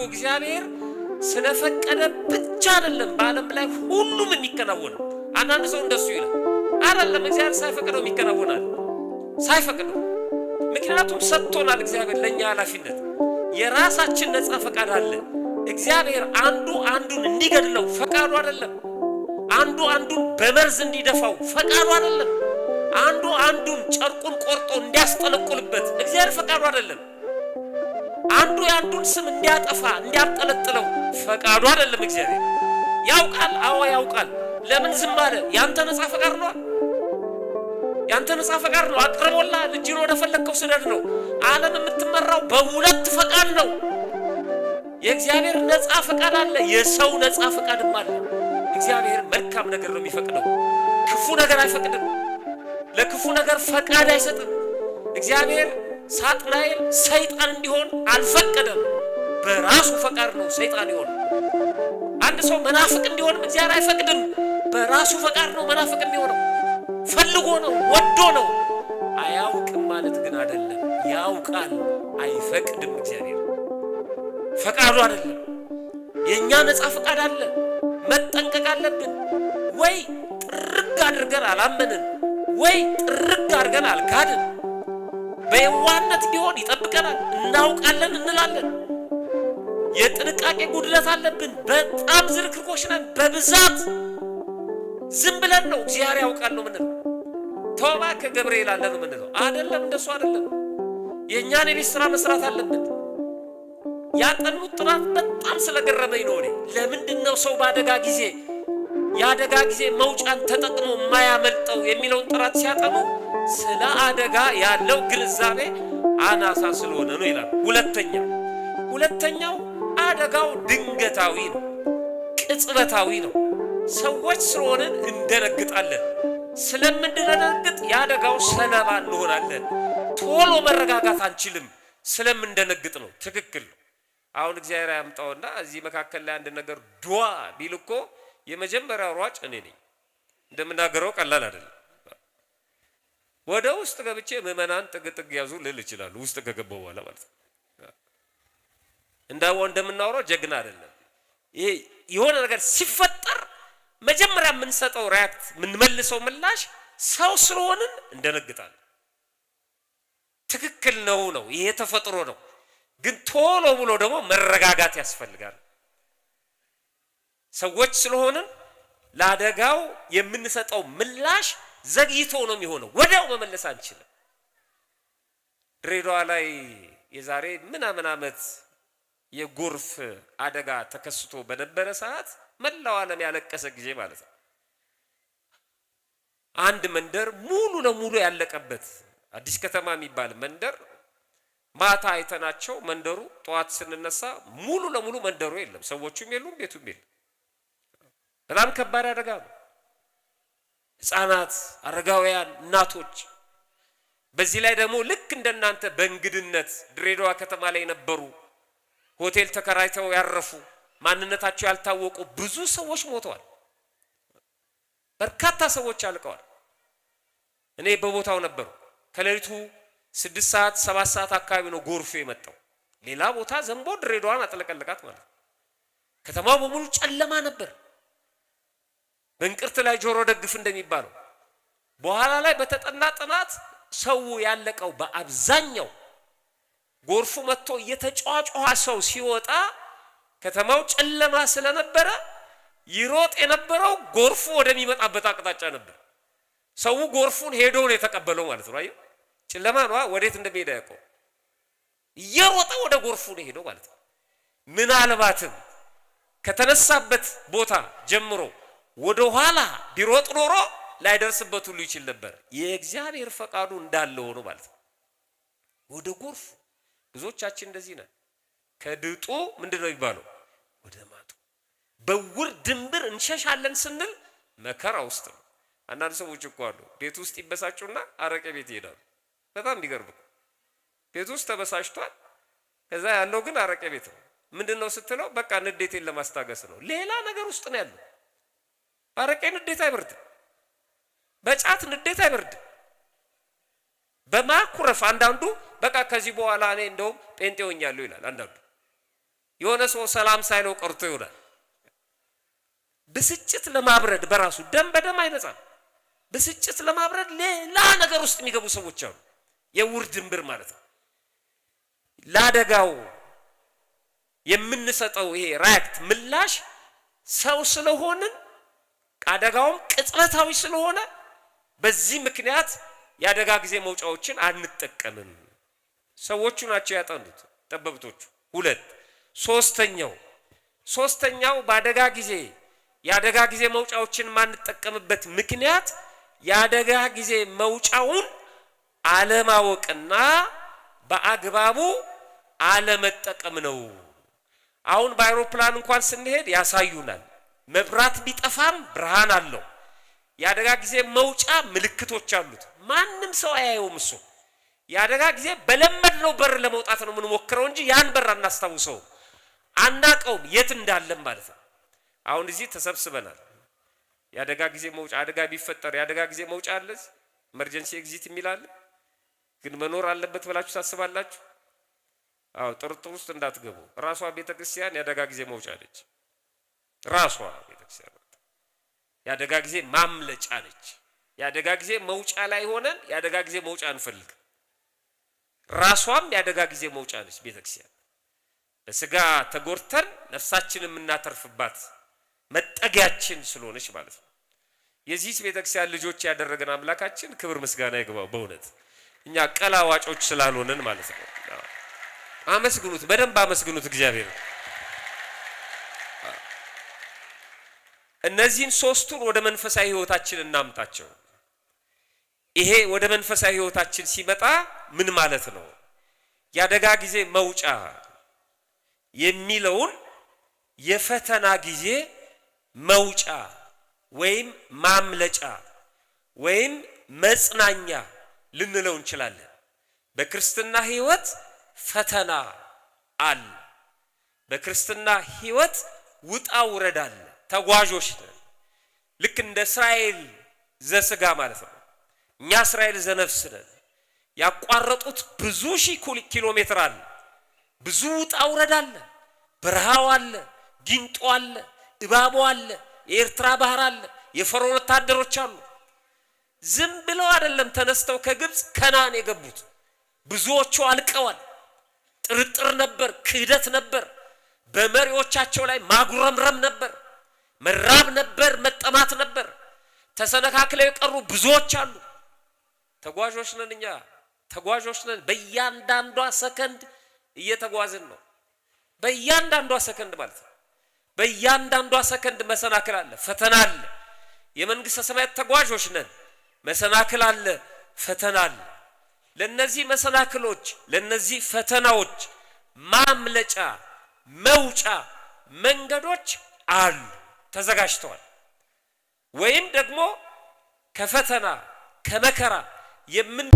እግዚአብሔር ስለፈቀደ ብቻ አይደለም በዓለም ላይ ሁሉም የሚከናወነው። አንዳንድ ሰው እንደሱ ይላል። አይደለም፣ እግዚአብሔር ሳይፈቅደው የሚከናወናል። ሳይፈቅደው፣ ምክንያቱም ሰጥቶናል እግዚአብሔር ለእኛ ኃላፊነት። የራሳችን ነፃ ፈቃድ አለ። እግዚአብሔር አንዱ አንዱን እንዲገድለው ፈቃዱ አይደለም። አንዱ አንዱን በመርዝ እንዲደፋው ፈቃዱ አይደለም። አንዱ አንዱን ጨርቁን ቆርጦ እንዲያስጠለቁልበት እግዚአብሔር ፈቃዱ አይደለም። አንዱ የአንዱን ስም እንዲያጠፋ እንዲያጠለጥለው ፈቃዱ አይደለም። እግዚአብሔር ያውቃል። አዎ ያውቃል። ለምን ዝም አለ? ያንተ ነፃ ፈቃድ ነው። ያንተ ነፃ ፈቃድ ነው። አቅርቦልሃል። እጅን ወደ ፈለግከው ስደድ ነው። ዓለም የምትመራው በሁለት ፈቃድ ነው። የእግዚአብሔር ነፃ ፈቃድ አለ፣ የሰው ነፃ ፈቃድም አለ። እግዚአብሔር መልካም ነገር ነው የሚፈቅደው፣ ክፉ ነገር አይፈቅድም። ለክፉ ነገር ፈቃድ አይሰጥም። እግዚአብሔር ሳጥናኤል ሰይጣን እንዲሆን አልፈቀደም። በራሱ ፈቃድ ነው ሰይጣን ይሆን። አንድ ሰው መናፍቅ እንዲሆንም እግዚአብሔር አይፈቅድም። በራሱ ፈቃድ ነው መናፍቅ የሚሆነው። ፈልጎ ነው፣ ወዶ ነው። አያውቅም ማለት ግን አይደለም። ያውቃል፣ አይፈቅድም። እግዚአብሔር ፈቃዱ አይደለም። የእኛ ነፃ ፈቃድ አለ። መጠንቀቅ አለብን። ወይ ጥርግ አድርገን አላመንን፣ ወይ ጥርግ አድርገን አልካድን። በየዋህነት ቢሆን ይጠብቀናል፣ እናውቃለን እንላለን። የጥንቃቄ ጉድለት አለብን። በጣም ዝርክርኮች ነን በብዛት። ዝም ብለን ነው እግዚአብሔር ያውቃል ነው ምንለው። ተው እባክህ ገብርኤል አለ ነው ምንለው። አይደለም፣ እንደሱ አይደለም። የእኛን የቤት ስራ መስራት አለብን። ያጠኑት ጥናት በጣም ስለገረመኝ ነው እኔ። ለምንድን ነው ሰው በአደጋ ጊዜ የአደጋ ጊዜ መውጫን ተጠቅሞ የማያመልጠው የሚለውን ጥናት ሲያጠኑ ስለ አደጋ ያለው ግንዛቤ አናሳ ስለሆነ ነው ይላል። ሁለተኛው አደጋው ድንገታዊ ነው፣ ቅጽበታዊ ነው። ሰዎች ስለሆንን እንደነግጣለን። ስለምንደነግጥ የአደጋው ሰለባ እንሆናለን። ቶሎ መረጋጋት አንችልም፣ ስለምንደነግጥ ነው። ትክክል ነው። አሁን እግዚአብሔር ያምጣውና እዚህ መካከል ላይ አንድ ነገር ዷ ቢል እኮ የመጀመሪያው ሯጭ እኔ ነኝ። እንደምናገረው ቀላል አይደለም። ወደ ውስጥ ገብቼ ምዕመናን ጥግ ጥግ ያዙ ልል እችላለሁ። ውስጥ ከገባሁ በኋላ ማለት ነው። እንደምናወራው ጀግና አይደለም። ይሄ የሆነ ነገር ሲፈጠር መጀመሪያ የምንሰጠው react፣ የምንመልሰው ምላሽ ሰው ስለሆንን እንደነግጣለን። ትክክል ነው፣ ይሄ ተፈጥሮ ነው። ግን ቶሎ ብሎ ደግሞ መረጋጋት ያስፈልጋል። ሰዎች ስለሆንን ለአደጋው የምንሰጠው ምላሽ ዘግይቶ ነው የሚሆነው። ወዲያው መመለስ አንችልም። ድሬዳዋ ላይ የዛሬ ምናምን ዓመት የጎርፍ አደጋ ተከስቶ በነበረ ሰዓት መላው ዓለም ያለቀሰ ጊዜ ማለት ነው። አንድ መንደር ሙሉ ለሙሉ ያለቀበት አዲስ ከተማ የሚባል መንደር ማታ አይተናቸው፣ መንደሩ ጠዋት ስንነሳ ሙሉ ለሙሉ መንደሩ የለም፣ ሰዎቹም የሉም፣ ቤቱም የለም። በጣም ከባድ አደጋ ነው። ሕፃናት፣ አረጋውያን፣ እናቶች፣ በዚህ ላይ ደግሞ ልክ እንደናንተ በእንግድነት ድሬዳዋ ከተማ ላይ የነበሩ፣ ሆቴል ተከራይተው ያረፉ፣ ማንነታቸው ያልታወቁ ብዙ ሰዎች ሞተዋል። በርካታ ሰዎች አልቀዋል። እኔ በቦታው ነበሩ። ከሌሊቱ 6 ሰዓት 7 ሰዓት አካባቢ ነው ጎርፉ የመጣው። ሌላ ቦታ ዘንቦ ድሬዳዋን አጥለቀለቃት ማለት ነው። ከተማው በሙሉ ጨለማ ነበር። በእንቅርት ላይ ጆሮ ደግፍ እንደሚባለው። በኋላ ላይ በተጠና ጥናት ሰው ያለቀው በአብዛኛው ጎርፉ መጥቶ እየተጯጯኸ ሰው ሲወጣ ከተማው ጨለማ ስለነበረ ይሮጥ የነበረው ጎርፉ ወደሚመጣበት አቅጣጫ ነበር። ሰው ጎርፉን ሄዶ ነው የተቀበለው ማለት ነው። አየህ፣ ጨለማ ነዋ፣ ወዴት እንደሚሄድ አያውቀው። እየሮጠ ወደ ጎርፉ ነው የሄደው ማለት ነው። ምናልባትም ከተነሳበት ቦታ ጀምሮ ወደ ኋላ ቢሮጥ ኖሮ ላይደርስበት ሁሉ ይችል ነበር። የእግዚአብሔር ፈቃዱ እንዳለ ሆኖ ማለት ነው። ወደ ጎርፉ፣ ብዙዎቻችን እንደዚህ ነን። ከድጡ ምንድን ነው የሚባለው? ወደ ማጡ። በውር ድንብር እንሸሻለን ስንል መከራ ውስጥ ነው። አንዳንድ ሰዎች እኮ አሉ፣ ቤት ውስጥ ይበሳጩና አረቄ ቤት ይሄዳሉ። በጣም የሚገርም፣ ቤት ውስጥ ተበሳጭቷል። ከዛ ያለው ግን አረቄ ቤት ነው። ምንድን ነው ስትለው በቃ ንዴቴን ለማስታገስ ነው። ሌላ ነገር ውስጥ ነው ያለው። በአረቄ ንዴት አይበርድም። በጫት ንዴት አይበርድም። በማኩረፍ አንዳንዱ በቃ ከዚህ በኋላ እኔ እንደውም ጴንጤ ሆኛለሁ ይላል። አንዳንዱ የሆነ ሰው ሰላም ሳይለው ቀርቶ ይሆናል። ብስጭት ለማብረድ በራሱ ደም በደም አይነጻም። ብስጭት ለማብረድ ሌላ ነገር ውስጥ የሚገቡ ሰዎች አሉ። የውር ድንብር ማለት ነው። ለአደጋው የምንሰጠው ይሄ react ምላሽ ሰው ስለሆንን፣ አደጋውም ቅጽበታዊ ስለሆነ በዚህ ምክንያት የአደጋ ጊዜ መውጫዎችን አንጠቀምም። ሰዎቹ ናቸው ያጠኑት ጠበብቶቹ። ሁለት ሶስተኛው በአደጋ ጊዜ የአደጋ ጊዜ መውጫዎችን የማንጠቀምበት ምክንያት የአደጋ ጊዜ መውጫውን አለማወቅና በአግባቡ አለመጠቀም ነው። አሁን በአይሮፕላን እንኳን ስንሄድ ያሳዩናል። መብራት ቢጠፋም ብርሃን አለው። የአደጋ ጊዜ መውጫ ምልክቶች አሉት። ማንም ሰው አያየውም። እሱ የአደጋ ጊዜ በለመድነው በር ለመውጣት ነው የምንሞክረው እንጂ ያን በር አናስታውሰውም፣ አናቀውም የት እንዳለም ማለት ነው። አሁን እዚህ ተሰብስበናል። የአደጋ ጊዜ መውጫ፣ አደጋ ቢፈጠር የአደጋ ጊዜ መውጫ አለ፣ emergency exit የሚል አለ። ግን መኖር አለበት ብላችሁ ታስባላችሁ? አዎ፣ ጥርጥር ውስጥ እንዳትገቡ። ራሷ ቤተ ክርስቲያን የአደጋ ጊዜ መውጫ ነች። ራሷ ቤተ ክርስቲያን የአደጋ ጊዜ ማምለጫ ነች። የአደጋ ጊዜ መውጫ ላይ ሆነን የአደጋ ጊዜ መውጫ አንፈልግም። ራሷም የአደጋ ጊዜ መውጫ ነች ቤተ ክርስቲያን። በስጋ ተጎድተን ነፍሳችን የምናተርፍባት መጠጊያችን ስለሆነች ማለት ነው። የዚህች ቤተክርስቲያን ልጆች ያደረገን አምላካችን ክብር ምስጋና ይግባው። በእውነት እኛ ቀላዋጮች ስላልሆነን ማለት ነው። አመስግኑት፣ በደንብ አመስግኑት እግዚአብሔር። እነዚህን ሶስቱን ወደ መንፈሳዊ ሕይወታችን እናምጣቸው። ይሄ ወደ መንፈሳዊ ሕይወታችን ሲመጣ ምን ማለት ነው? የአደጋ ጊዜ መውጫ የሚለውን የፈተና ጊዜ መውጫ ወይም ማምለጫ ወይም መጽናኛ ልንለው እንችላለን። በክርስትና ሕይወት ፈተና አለ። በክርስትና ሕይወት ውጣ ውረድ አለ። ተጓዦች ነን። ልክ እንደ እስራኤል ዘስጋ ማለት ነው። እኛ እስራኤል ዘነፍስ ነን። ያቋረጡት ብዙ ሺህ ኪሎ ሜትር አለ። ብዙ ውጣ ውረድ አለ። በረሃው አለ፣ ጊንጦ አለ፣ እባቡ አለ፣ የኤርትራ ባህር አለ፣ የፈርዖን ወታደሮች አሉ። ዝም ብለው አይደለም ተነስተው ከግብፅ ከናን የገቡት። ብዙዎቹ አልቀዋል። ጥርጥር ነበር፣ ክህደት ነበር፣ በመሪዎቻቸው ላይ ማጉረምረም ነበር፣ መራብ ነበር፣ መጠማት ነበር። ተሰነካክለው የቀሩ ብዙዎች አሉ። ተጓዦች ነን እኛ፣ ተጓዦች ነን። በእያንዳንዷ ሰከንድ እየተጓዝን ነው። በእያንዳንዷ ሰከንድ ማለት ነው። በእያንዳንዷ ሰከንድ መሰናክል አለ፣ ፈተና አለ። የመንግስተ ሰማያት ተጓዦች ነን። መሰናክል አለ፣ ፈተና አለ። ለነዚህ መሰናክሎች፣ ለነዚህ ፈተናዎች ማምለጫ መውጫ መንገዶች አሉ፣ ተዘጋጅተዋል። ወይም ደግሞ ከፈተና ከመከራ የምን